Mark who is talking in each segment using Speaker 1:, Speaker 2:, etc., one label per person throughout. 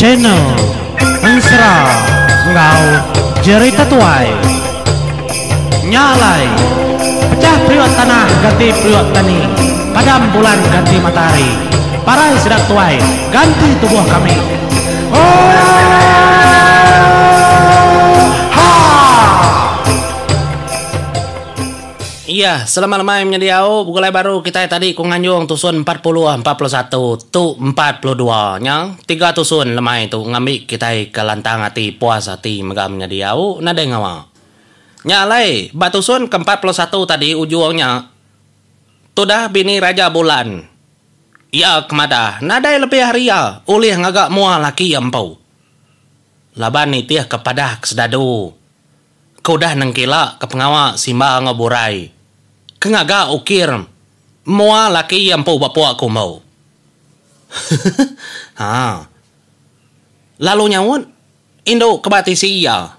Speaker 1: Channel Ensera enggau Jerita Tuai. Nya alai, pecah periuk tanah ganti periuk tani, padam bulan ganti matahari, parai sida tuai ganti tubuh kami. Oohaa!
Speaker 2: Iya, selamat lemai menyadi au begulai baru kitai tadi ku nganjung tusun 40, 41, tu 42 nya tiga tusun lemai tu ngambi kitai ke lantang ati puas ati mega menyadi au nadai ngawa. Nya alai ba tusun ke 41 tadi ujung nya tudah bini Raja Bulan iya ke madah nadai lebih ari iya ulih ngaga mua laki iya empu laban nitih ke padah ke sedadu. Ke udah nengkila ke pengawa Simba enggau Burai ke ngaga ukir mua laki iya empu ba pua kumbu. Haa. Lalu nyaut indu ke ba tisi iya.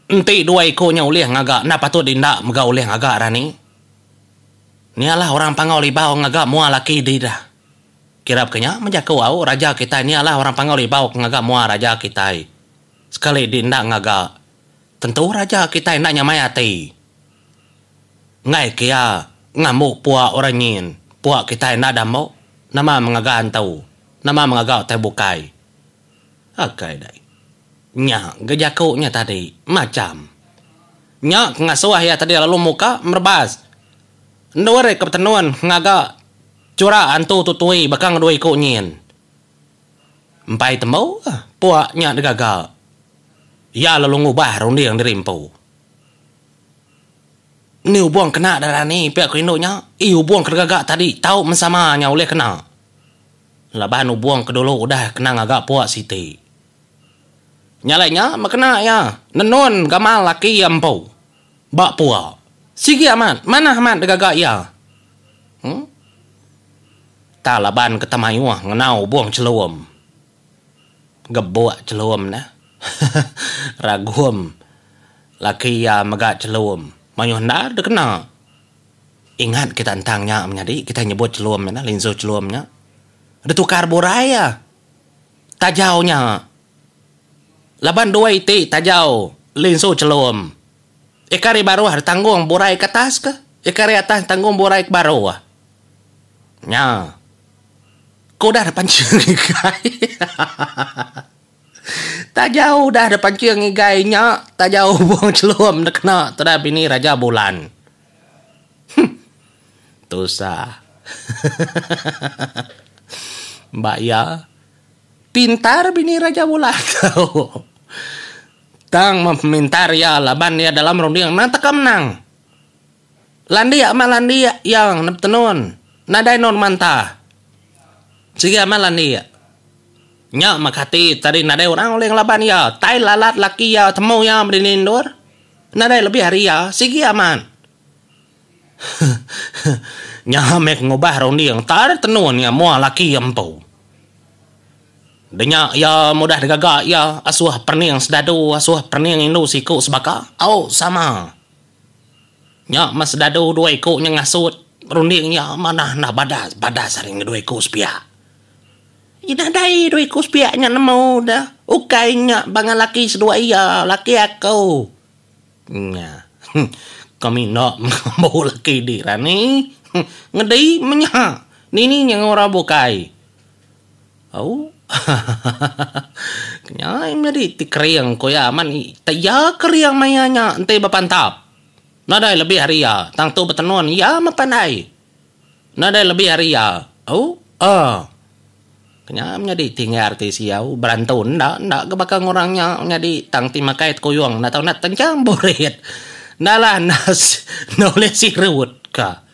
Speaker 2: Enti dua iku nya ulih ngaga enda patut enda mega ulih ngaga rani. Ni alah orang Panggau Libau ngaga mua laki di dah. Kira baka nya meh jaku au raja kitai ni alah orang Panggau Libau ke ngaga mua raja kitai. Sekali di enda ngaga, tentu raja kitai enda nyamai ati. Enggai ke iya ngambu pua orang nyin, pua kitai enda dambu, nama mengaga antu, nama mengaga utai bukai. Akai dai. Nya ga jaku nya tadi, macham. Nya ke ngasuh iya tadi lalu muka merebas. Endur ke betenun ngaga chura antu tutui baka ngedua iku nyin. Empai tembu puak nya digaga iya lalu ngubah runding diri empu. Ni ubung kena dara ni pia ku indu nya, ih ubung ke digaga tadi tau mensama nya ulih kena. Laban ubung ke dulu udah kena ngaga puak siti. Nya alai nya meh kena iya nenun gamal laki iya empu ba puak. Sigi amat manah amat digaga iya. Huh. Tang laban ke temayuh ngena ubung chelum. Gebuk chelum neh. Ragum laki iya mega chelum. Mayuh endar dikena. Ingat kita entang nya menyadi kitai nyebut chelum nya neh linsu chelum nya. Ditukar burai iya. Tajau nya. Laban dua iti tajau linsu chelum. Ika ari baruh ditanggung burai ke atas ke, ika ari atas ditanggung burai ke baruh. Nya. Ku udah dipancing ngigai. Tajau udah dipancing ngigai nya, tajau ubung chelum dikena tudah bini Raja Bulan. Huh. Tusah. Ba iya, pintar bini Raja Bulan tu. Tang meh pemintar iya laban iya dalam runding endang teka menang. Landik amat landik iya ngena betenun. Nadai endur mantah. Sigi amat landik. Nya meh kati tadi nadai orang ulih ngelaban iya. Tai lalat laki iya temu iya bedini endur. Nadai lebih ari iya. Sigi amat. Nya meh ngubah runding tar tenun iya mua laki iya empu. Denya iya mudah digaga iya asuh perening sedadu asuh perening indu siku sebaka. Au sama. Nya meh sedadu dua iku nya ngasut runding iya manah enda badas badas ari dua iku sepiak. Iya nadai dua iku sepiak nya nemu da ukai nya bangan laki seduai iya laki aku. Nya kami enda ngambu laki dira ni ngedi meh nya nini nya enggau orang bukai. Au nya nyadi ti kering ku iya amat iya kering maya nya enti bepantap. Nadai lebih ari iya tang tu betenun iya meh pandai. Nadai lebih ari iya. Au ah nya menyadi tinggal ti siau berantu enda enda ga baka orang nya menyadi tang ti makai tekuyung enda tau enda tenchang burit. Enda lah enda enda ulih sirut ka.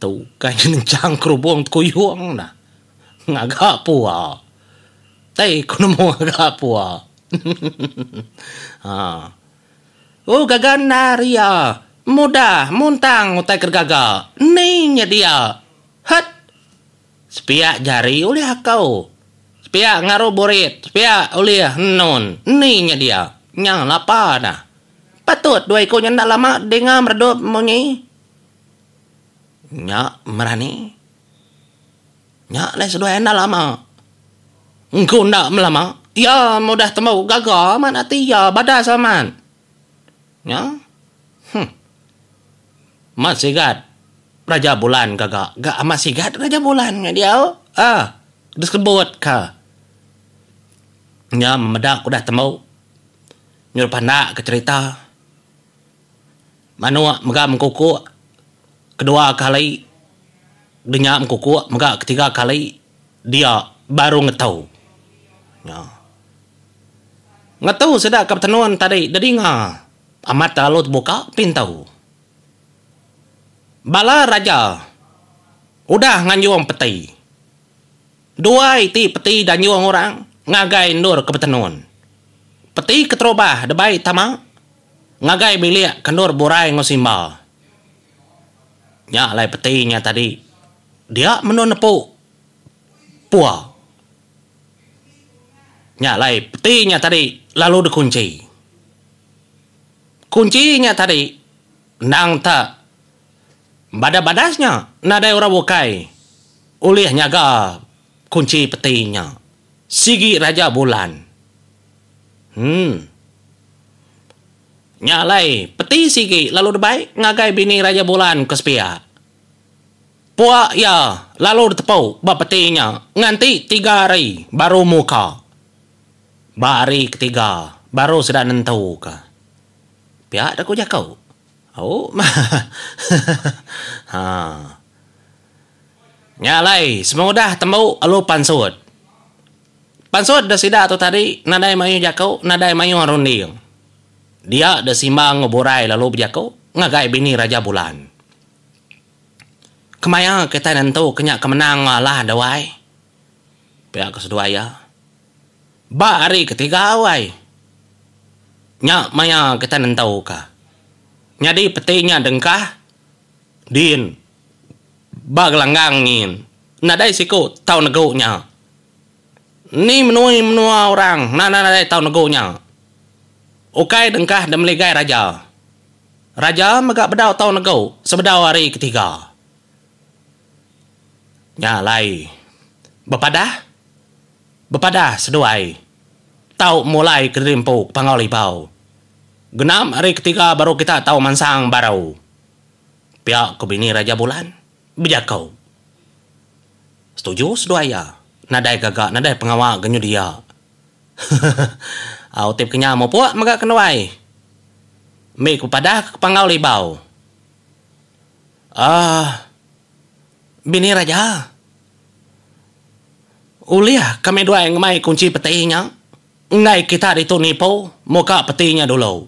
Speaker 2: Tu kai nenchang kerubung tekuyung dah. Ngaga pua. Tai ku nemu ngaga pua. Ha. Oh gaga endar iya. Mudah muntang utai ke digaga. Ni nya dia. Het. Sepiak jari ulih aku. Sepiak ngaru burit, sepiak ulih enun. Ni nya dia. Nya lapa dah. Patut dua iku nya enda lama dinga meredup munyi. Nya merani. Nya alai seduai enda lama. Engku enda melama, iya mudah tembu gaga amat ati iya badas amat. Nya. Huh. Amat sigat Raja Bulan gaga. Ga amat sigat Raja Bulan nya diau. Ah. Disebut ka. Nya memeda udah tembu. Nyuruh pandak ke cherita. Manuk mega mengkukuk kedua kali. Denya mengkukuk mega ketiga kali. Dia baru ngetu. Nya. Ngetu sida ke betenun tadi dedinga amat lalu tebuka pintu. Bala raja udah nganjung peti. Dua iti peti danjung orang ngagai endur ke betenun. Peti keterubah debai tama ngagai bilik ke endur burai enggau simba. Nya alai peti nya tadi dia menua nepu pua. Nya alai peti nya tadi lalu dikunchi. Kunchi nya tadi endang te badas-badas nya nadai orang bukai ulih nyaga kunchi peti nya. Sigi Raja Bulan. Em. Nya alai peti sigi lalu dibai ngagai bini Raja Bulan ke sepiak. Pua iya lalu ditepu ba peti nya nganti tiga hari baru muka. Ba hari ketiga baru sida nentuka. Pia da ku jaku. Au. Ha. Nya alai semengudah tembu lalu pansut. Pansut da sida tu tadi nadai mayuh jaku nadai mayuh runding. Dia da Simba enggau Burai lalu bejaku ngagai bini Raja Bulan. Kemaya kitai nentu ke nya ke menang enggau alah deh wai. Pia ke seduai iya. Ba hari ketiga wai. Nya maya kitai nentu ka. Nyadi peti nya dengkah din ba gelanggang nyin. Nadai siku tau negu nya. Ni menui menua orang nadai tau negu nya. Ukai dengkah de meligai raja. Raja mega bedau tau negu sebedau hari ketiga. Nya alai bepadah bepadah seduai tau mulai kediri empu ke Panggau Libau. Genap hari ketiga baru kita tau mansang baru. Pia ku bini Raja Bulan bejaku. Setuju seduai iya nadai gaga nadai pengawa ga nyedia. Au ti pekenya mupuk mega kenuai. Mih ku padah ke Panggau Libau. Aaa bini raja. Ulih kami duai ngemai kunchi peti nya. Enggai kita ditu nipu muka peti nya dulu.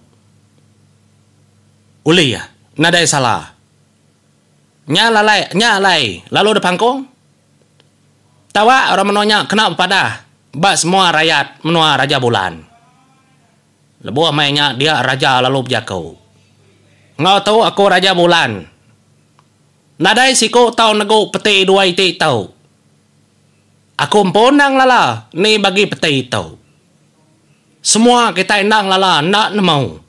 Speaker 2: Ulih nadai salah. Nya lalai nya alai lalu dipangkung. Tawa orang menua nya kena bepadah ba semua rayat menua Raja Bulan. Lebuh maya nya dia raja lalu bejaku. Enggau tu aku Raja Bulan. Nadai siku tau negu peti dua iti tu. Aku empu enda ngelala ni bagi peti tu. Semua kitai enda ngelala enda nemu.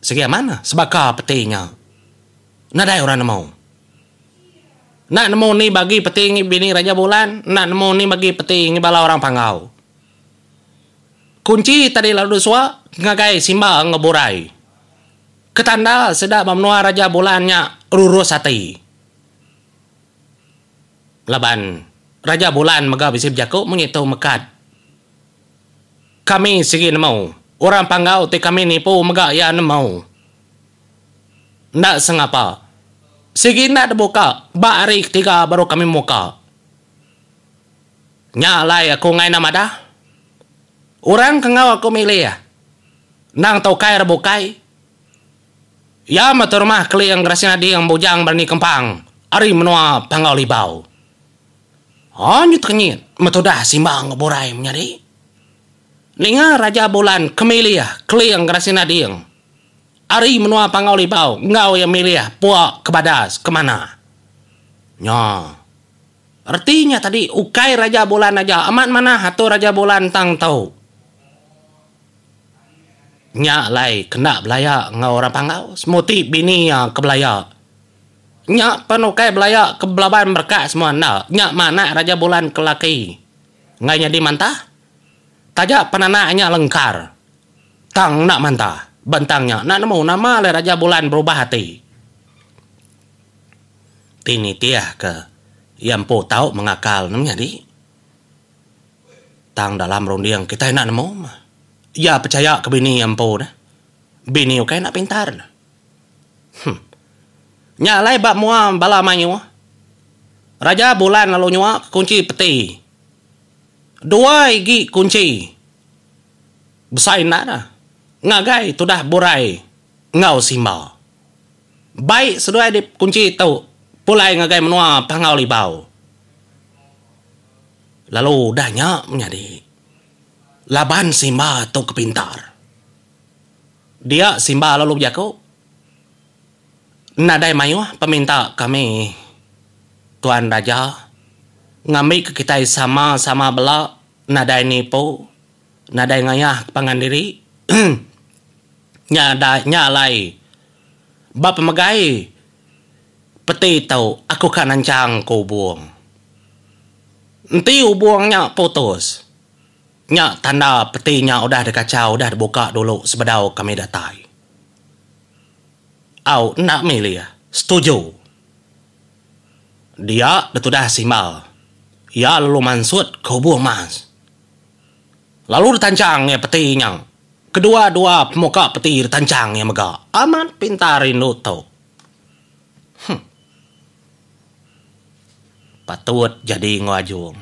Speaker 2: Sigi amat sebaka peti nya. Nadai orang nemu. Enda nemu ni bagi peti ngi bini Raja Bulan, enda nemu ni bagi peti ngi bala orang Panggau. Kunchi tadi lalu disua ngagai Simba enggau Burai. Ketanda sida ba menua Raja Bulan nya rurus ati. Laban Raja Bulan mega bisi bejaku munyi tu mekat. Kami sigi nemu, orang Panggau ti kami nipu mega iya nemu. Enda sengapa. Sigi enda dibuka ba hari ketiga baru kami muka. Nya alai aku enggai enda madah. Orang ke enggau aku milih endang taukai ari bukai. Iya meh tu rumah Keling Gerasi Nading Bujang Berani Kempang ari menua Panggau Libau. Anyu tekenyit meh tudah Simba enggau Burai menyadi. Ninga Raja Bulan ke milih Keling Gerasi Nading Ari menua Panggau Libau enggau iya milih pua ke badas ke manah. Nya. Reti nya tadi ukai Raja Bulan aja amat manah atur Raja Bulan tang tu. Nya alai kena belaya enggau orang Panggau semuti bini iya ke belaya. Nya pen ukai belaya ke belaban merekak semua enda. Nya mah anak Raja Bulan ke laki. Enggai nyadi mantah. Taja pan anak nya lengkar tang enda mantah bentang nya enda nemu nama alai Raja Bulan berubah ati. Ti nitihka iya empu tau mengakal ne menyadi. Tang dalam runding kitai enda nemu mah. Iya pechaya ke bini iya empu deh. Bini ukai enda pintar ne. Huh. Nya alai ba mua bala mayuh, Raja Bulan lalu nyua ke kunchi peti. Dua igi kunchi besai enda dah ngagai tudah Burai enggau Simba. Bai seduai di kunchi tu pulai ngagai menua Panggau Libau. Lalu udah nya menyadi laban Simba tu ke pintar. Dia Simba lalu bejaku, Nadai mayuh peminta kami Tuan Raja ngambika kitai sama-sama bela nadai nipu, nadai ngayah pangan diri. Nya nya alai ba pemegai peti tu aku ka nanchang ke ubung. Enti ubung nya putus. Nya tanda peti nya udah dikachau udah dibuka dulu sebedau kami datai. Au enda milih. Setuju. Dia ditudah Simba. Iya lalu mansut ke ubung mas. Lalu ditanchang iya peti nya. Kedua-dua pemuka peti ditanchang iya mega. Amat pintar indu tu. Huh. Patut jadi enggau Ajung.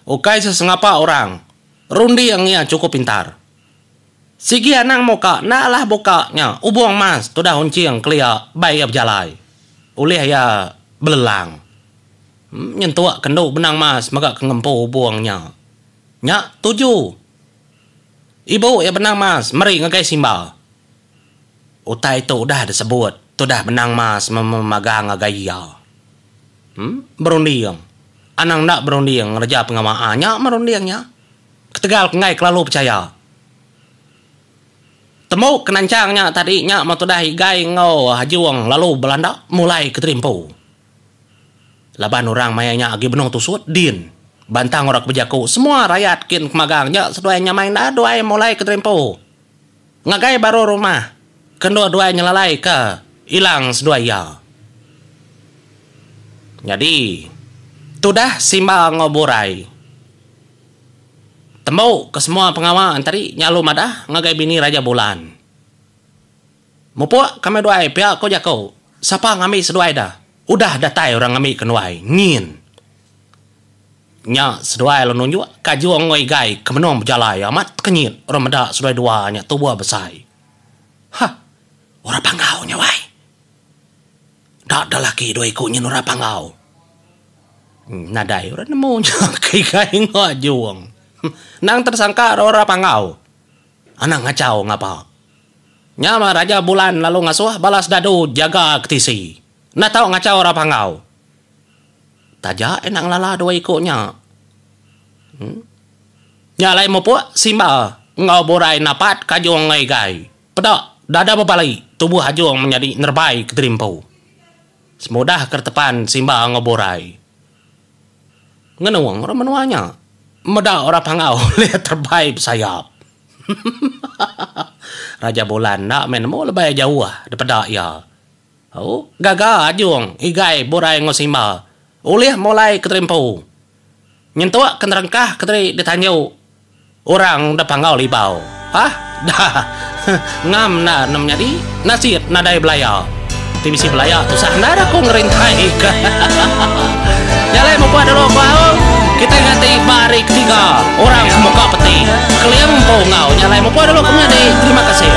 Speaker 2: Ukai sesengapa orang. Runding iya chukup pintar. Sigi anang muka enda alah buka nya ubung mas tudah unching kelia bai iya bejalai. Ulih iya belelang. Nyentuk ke endu benang mas mega ke ngempu ubung nya. Nya tuju. Ibu iya benang mas meri ngagai Simba. Utai tu udah disebut tudah benang mas memagang ngagai iya. Em, berunding. Anang enda berunding ngereja pengawa nya meh runding nya. Ketegal ke enggai kelalu pechaya. Tembu ke nanchang nya tadi nya meh tudah Igai enggau Ajung lalu belanda mulai ke Terimpu. Laban orang maya nya agi benung tusut din. Bantang orang ke bejaku semua rayat kin kemagang nya seduai nyamai enda duai mulai ke Terimpu. Ngagai baru rumah ke endur duai nyelalai ke ilang seduai iya. Nyadi, tudah Simba enggau Burai. Tembu ke semua pengawa enteri nya lalu madah ngagai bini Raja Bulan. Mupuk kami duai pia ko jaku, sapa ngambi seduai da? Udah datai orang ngambi kenduai nyin. Nya seduai lalu nunjuk ka Jung enggau Igai ke benung bejalai amat tekenyit orang meda seduai dua nya tubuh besai. Hah! Orang Panggau nya wai. Da da laki dua iku nyin orang Panggau. Nadai orang nemu nya ke Igai enggau Jung. Endang tersangka orang Panggau. Anang ngachau ngapa. Nya mah Raja Bulan lalu ngasuh bala sedadu jaga ke tisi. Enda tau ngachau orang Panggau. Taja enda ngelala dua iku nya. Nya alai mupuk Simba enggau Burai napat ke Ajung enggau Igai. Peda dada bebali tubuh Ajung menyadi nerebai ke terimpu. Semudah ke retepan Simba enggau Burai. Ngenung orang menua nya meda orang Panggau ulih terebai besayap. Raja Bulan enda meh nemu lebai jauh dipeda iya. Au, gaga Ajung, Igai, Burai enggau Simba ulih mulai keterimpu. Nyentuk ke nerengkah kediri ditanju orang da Panggau Libau. Hah, dah. Ngam enda ne menyadi nasit nadai belaya. Ti bisi belaya tusah endar aku ngerintai ka. Nya alai mupah dulu ku au, kitai nganti ba hari ketiga orang ke muka peti. Keling empu enggau nya alai mupah dulu ku menyadi. Terima kasih.